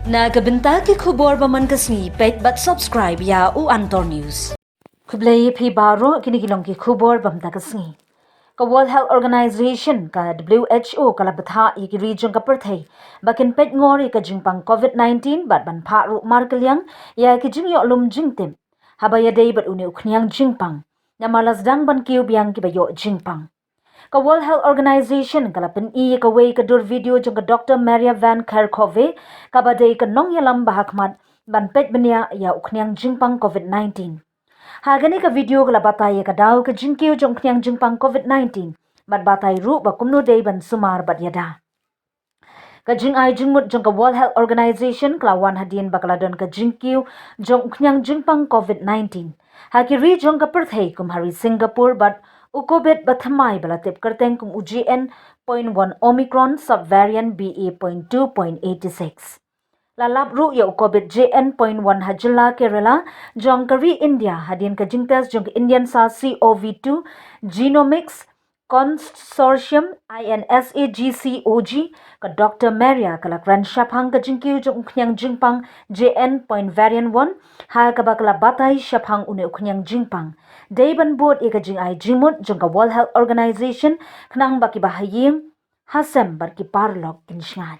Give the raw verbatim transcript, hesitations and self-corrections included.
Na ka bynta ki khubor ba man ka sngi, peit bad subscribe ïa u Antor News. Khublei ïa phi baroh, kine ki long ki khubor ba mynta ka sngi. Ka World Health Organization, ka W H O, ka la bthah ïa ki ri jong ka pyrthei ba kin peit ngor ïa ka jingpang COVID nineteen bad ban phah ruh markylliang ïa ki jingïoh lum jingtip haba ïadei bad une u khñiang jingpang, namar la sdang ban kiew biang kiba ïoh jingpang. Ka World Health Organization ka la pyni ïa kawei ka dur video jong ka Doctor Maria Van Kerkhove, kaba dei ka nongïalam ba hakhmat ban peit bniah ïa u khñiang jingpang COVID nineteen. Ha kane ka video ka la batai ïa ka daw ka jingkiew jong u khñiang jingpang COVID nineteen bad batai ruh ba kumno dei ban sumar bad ïada. Ka jingai jingmut jong ka World Health Organization ka la wan hadien ba ka la don ka jingkiew jong u khñiang jingpang COVID nineteen ha ki ri jong ka pyrthei, kum ha ri Singapore bad u COVID ba thymmai ba la tip kyrteng kum u J N point one Omicron subvariant B A point two point eight six. La lap ruh ïa u COVID J N point one ha jylla Kerala jong ka ri India hadien ka jingtest jong ka Indian SARS-CoV two Genomics Consortium, I N S A G C O G. Ka Doctor Maria ka la kren shaphang ka jingkiew jong u khñiang jingpang J N point variant one, ha kaba ka la batai shaphang une u khñiang jingpang. Dei ban bud ïa ka jingai jingmut jong ka World Health Organization khnang ba kiba ha ïing ha sem bad ki paralok kin shngaiñ.